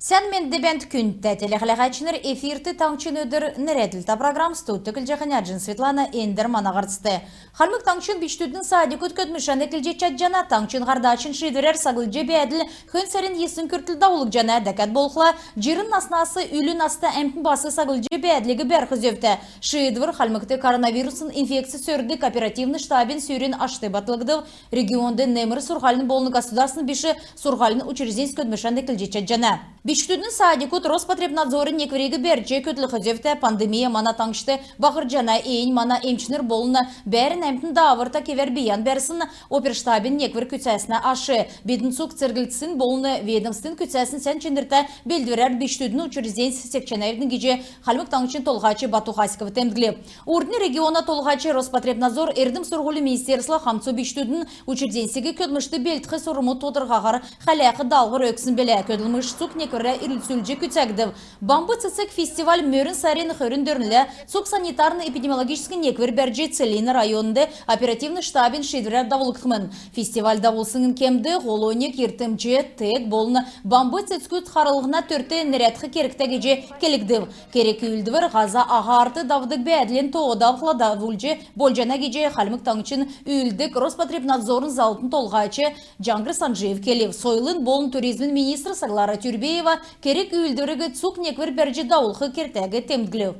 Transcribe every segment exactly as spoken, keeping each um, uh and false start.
Сән менд бәәнт, күндтә телехәләһәчнр! Эфирт «Таңһчин өдр» нерәдлтә программ. Студьд көтлҗәхнь Аҗин Светлана. Эндр мана һарцд. Хальмг Таңһчин бичкдүдин садикуд көдлмшән эклҗ чадҗана. Таңһчин һардачин шиидврәр саглҗ бәәдл хөн сарин йисн күртл давулгдҗана. Дәкәд болхла, җирн наснас үлү наста әмтн бас саглҗ бәәдлиг бәрх зөвтә. Шиидвр Хальмгт коронавирусн инфекц сөрдг оперативн штабин сүүрин ашт батлгдв. Регионд немр сурһулин болн государственн биш сурһулин учрежденьс көдлмшән эклҗ чадҗана. Бичкдүдин садикуд Роспотребнадзорин неквриг бәрҗ көдлх зөвтә. Пандемия мана таңһчд баһрҗана. Эн мана эмчнр болн бәәрн әмтн дааврта кевәр бийән бәрсн. Оперштабин неквр күцәснә аш. Бидн цуг церглтсин болн ведомствин күцәсн сән чинртә белдврәр бичкдүдин учрежденьс секҗәнәвидн гиҗ Хальмг Таңһчин Толһач Бату Хасиков темдглв. Урднь региона толһач Роспотребнадзор, эрдм-сурһулин министерствла хамцу бичкдүдин учрежденьсиг көдлмшт белдх сурврмуд тодрхаһар хәләх даалһвр өгсн билә. Көдлмш цуг некврлә ирлцүлҗ күцәгдв. «Бамб цецг» фестиваль мөрн сарин хөрн дөрвнлә цуг санитарн-эпидемиологическ неквр бәрҗ, Целинн районд оперативн штабин шиидврәр давулгдхмн. Фестиваль давулсн кемд һол оньг йиртмҗ, тег болн бамб цецгүд харлһна төрт нерәдх кергтә гиҗ келгдв. Керг-үүлдвр һаза аһарт давдг бәәдлин тоод авхла давулҗ болҗана гиҗ Хальмг Таңһчин үүлддг Роспотребнадзорин заллтын толһач Җаңһр Санҗиев келв. Сойлын болн туризмин министр Саглара Тюрбеева керг-үүлдвриг цуг неквр бәрҗ давулх кергтәг темдглв.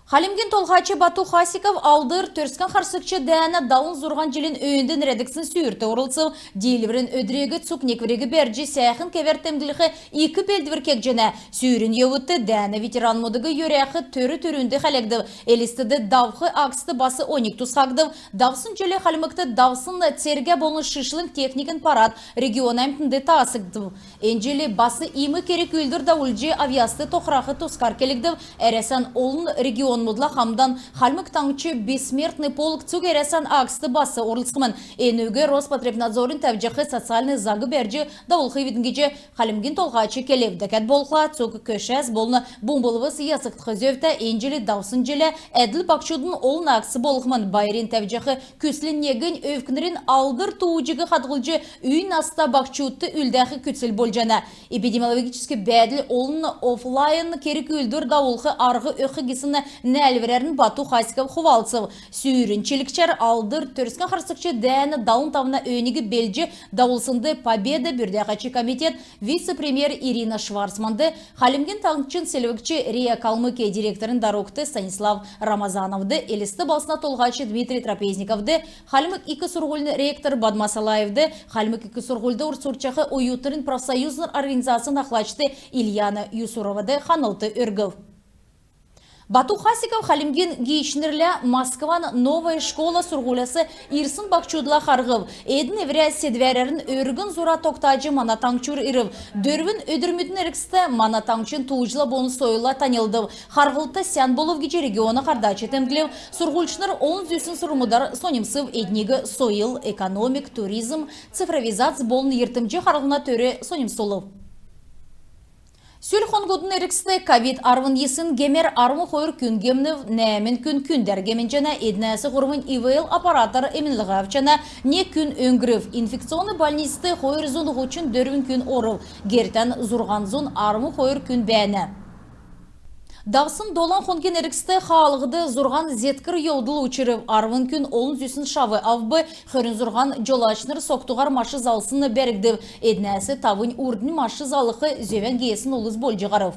Хальмгин Толһач Бату Хасиков Алдр Төрскән харсгч дәәнә далн зурһан җилин өөнд нерәдгдсн сүүрт орлцв. Диилврин өдриг цуг неквриг бәрҗ, сәәхн кевәр темдглх ик белдвр кегдҗәнә. Сүүрин йовудт дәәнә ветеранмудыг йөрәх төр түрүнд хәләгдв. Элстд давх акцд бас оньг тусхагдв. Давсн җил Хальмгт давсн цергә болн шишлң техникин парад региона әмтнд таасгдв. Эн җил бас иим керг-үүлдвр давулҗ, авъяст тохрах тускар келгдв. Әрәсән олн регионмудла хамдан Хальмг Таңһч «Бессмертный полк» цуг Әрәсән акцд бас орлцхмн. Энүг Роспотребнадзорин тәвҗәх социальн заң бәрҗ давулхвидн гиҗ Хальмгин Толһач келв. Дәкәд болхла, цуг көшәс болн бумблвс ясгдх зөвтә. Эн җил давсн җиллә әдл баһчудын олн акц болхмн. Байрин тәвҗәх күслин негнь өвкнрин алдр тууҗиг хадһлҗ, үй наста баһчудт үлдәх күцл болҗана. Эпидемиологическ бәәдл олн офлайн керг-үүлдвр давулх арһ өгх гисн нәәлврәрн Бату Хасиков хувалцв. Сүүрин чилгчәр Алдр Төрскән харсгч дәәнә далн тавна өөниг белдҗ давулснд «Победа» бүрдәһәч комитет вице-премьер Ирина Шварцманд, Хальмгин Таңһчин селвгч РИА «Калмыкия» директорин дарукд Станислав Рамазановд, Элст балһсна толһач Дмитрий Трапезниковд, Хальмг ик сурһулин ректор Бадма Салаевд, Хальмг ик сурһульд сурчах оютнрин профсоюзн организацин ахлачд Ильяна Юсуровад ханлт өргв. Бату Хасиков Хальмгин гиичнрлә Москван «Новая школа» сурһуляс ирсн баһчудла харһв. Эдн эврә седвәрәрн өргн зура тогтаҗ мана таңһчур ирв. Дөрвн өдрмүдин эргцд мана таңһчин тууҗла болн сойлла таньлдв. Харһлт сән болв гиҗ региона һардач темдглв. Сурһульчнр олн зүсн сурврмудар соньмсв. Эдниг сойл, экономик, туризм, цифровизац болн йиртмҗ харһлһна төр соньмсулв. Сүл хонгудын эргцд ковид арвн йисн гемәр арвн хойр күн гемнв. Нәәмн күн күндәр гемнҗәнә, эднәс һурвнь ИВЛ аппаратар эмнлһ авчана, нег күн өңгрв. Инфекционн больницд хойр зун һучн дөрвн күн орв, гертән зурһан зун арвн хойр күн бәәнә. Давсн долан хонгин эргцд хаалһд зурһан зеткр йовдл учрв, арвн күн олн зүсн шав авв. Хөрн зурһан җолачнр согтуһар машин залсн бәргдв. Эднәс тавнь урднь машин залх зөвән геесн улс болҗ һарв.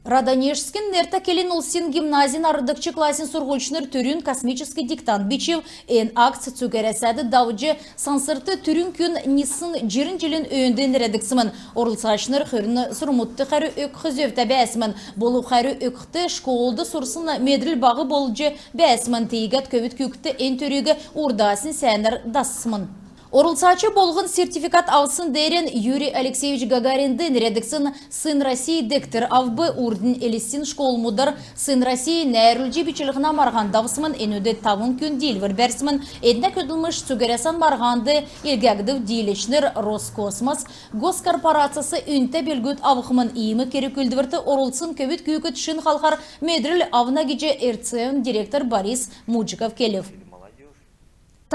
Радонежскин нертә келн улсин гимназин арвдгч классин сурһульчнр түрүн космическ диктант бичв. Эн акц цуг Әрәсәд давҗ, сансрт түрүн күн ниссн җирн җилин өөнд нерәдгдсмн. Орлцачнр хөрн сурврмудт хәрү өгх зөвтә бәәсмн. Болв хәрү өгхд школд сурсн медрл баһ болҗ бәәсмн. Тиигәд көвүд күүкд эн төриг урдаснь сәәнәр дассмн. Орлцач болһн сертификат авсн деерән Юрий Алексеевич Гагаринд нерәдгдсн «Сын России» дегтр авв. Урднь Элстин школмудар «Сын России» нәәрүлҗ бичлһнә марһан давсмн. Энүнд тавн күн диилвр бәрсмн. Эднә көдлмш цуг Әрәсән марһанд илгәгдв. Дииләчнр Роскосмос госкорпорацяс үнтә белгүд авхмн. Иим керг-үүлдврт орлцсн көвүд күүкд шин халхар медрл авна гиҗ РЦО-н директор Борис Муджиков келв.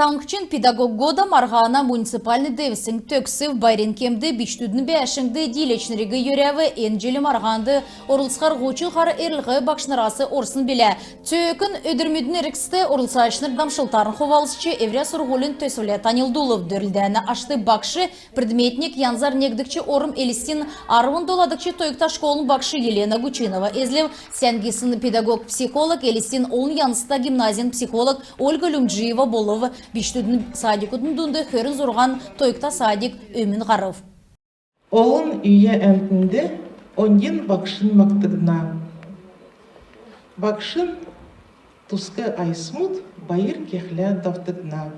Таңһчин «Педагог года» марһана муниципальн девсң төгсв. Байрин кемд бичкдүдин бәәшңд дииләчнриг йөрәв. Эн җил марһанд орлцхар һучн һар эрлһ багшнрас орсн билә. Цөөкн өдрмүдин эргцд орлцачнр дамшлтарн хувалцҗ, эврә сурһулин төсвлә таньлдулв. Дөрлдәнә ашт багш предметник янзар негдгч орм Элстин арвн доладгч тойгта школын багш Елена Гучинова эзлв. Сән гисн педагог-психолог Элстин олн янзта гимназин психолог Ольга Люмджиева болв. Бичкдүдин садикудын дунд хөрн зурһан тойгта садик өмн һарв. Олн үй әмтнд оньдин багшин магтгдна. Багшин туск айсмуд байр кехлә давтгдна.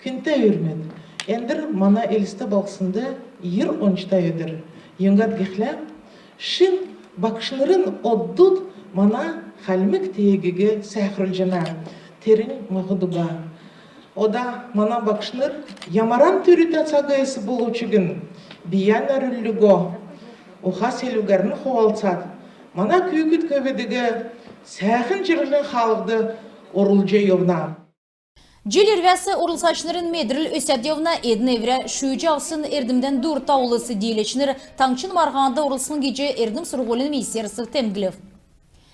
Күндтә үүрмүд, эндр мана Элст балһснд йир ончта өдр. Юңгад гихлә, шин багшнрин оддуд мана хальмг теегиг сәәхрүлҗәнә, тернь маһд уга. Ода мана багшнр ямаран түрүтә цаг эс болв чигн, бийән әрвллго, уха-селвгәрн хувалцад, мана күүкд-көвүдиг сәәхн җирһлин хаалһд орулҗ йовна. Җил ирвәс орлцачнрин медрл өсәд йовна. Эдн эврә шүүҗ авсн эрдмдән дурта улс. Дииләчнр таңһчин марһанд орлцхмн гиҗ эрдм-сурһулин министерств темдглв.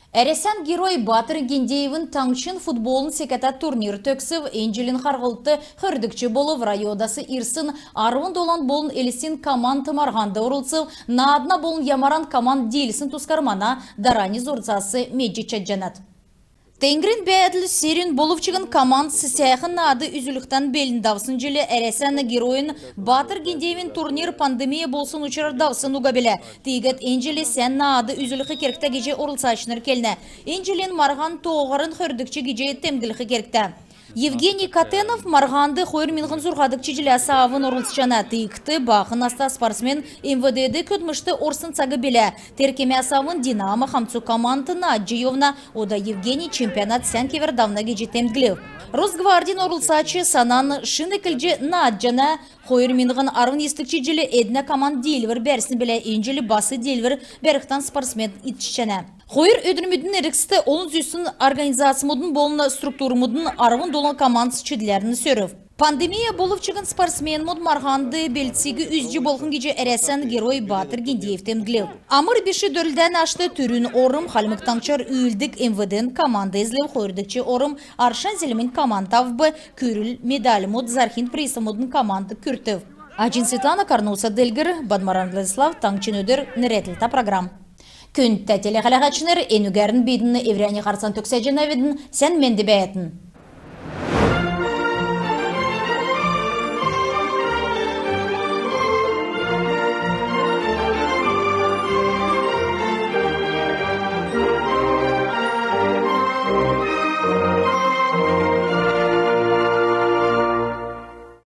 Әрәсән Герой Батр Гиндеевин таңһчин футболын секәтә турнир төгсв. Эн җилин харһлт хөрдгч болв. Районудас ирсн арвн долан болн Элстин команд марһанд орлцв. Наадна болн ямаран команд диилсн тускар мана дарани зургас медҗ чадҗанат. Теңгрин бәәдл серүн болв чигн, командс сәәхн наад үзүлхдән белн. Давсн җил Әрәсән Геройин Батр Гиндеевин турнир пандемия болсн учрар давсн уга билә. Тиигәд эн җил сән наад үзүлх кергтә гиҗ орлцачнр келнә. Эн җилин марһан тооһарн хөрдгч гиҗ темдглх кергтә. Евгений Катенов марһанд хойр миңһн зурһадгч җиләс авн орлцҗана. Тиигхд баһ наста спортсмен МВД-д көдлмшт орсн цаг билә. Тер кемәс авн «Динамо» хамцу командт наадҗ йовна. Ода Евгений чемпионат сән кевәр давна гиҗ темдглв. Росгвардин орлцач санан шин эклҗ наадҗана. Хойр миңһн арвн йисдгч җил эднә команд диилвр бәрсн билә. Эн җил бас диилвр бәрхдән спортсмен иткҗәнә. Хойр өдрмүдин эргцд олн зүсн организацмудын болн структурмудын арвн долан командс чидләрн сөрв. Пандемия болв чигн спортсменмуд марһанд белдсиг үзҗ болхмн гиҗ Әрәсән Герой Батр Гиндеев темдглв. Амр биш дөрлдәнә ашт түрүн орм Хальмг Таңһчар үүлддг МВД-н команд эзлв. Хойрдгч орм Аршан Зелмнь команд авв. Күрл медальмуд зарһин призмудын командд күртв. Аҗин Светлана, Карнуса Делгр, Бадмаран Владислав. «Таңһчин өдр» нерәдлтә программ. Күндтә телехәләһәчнр, энүгәрн бидн эврәннь һарцан төгсәҗәнәвидн. Сән менд бәәтн.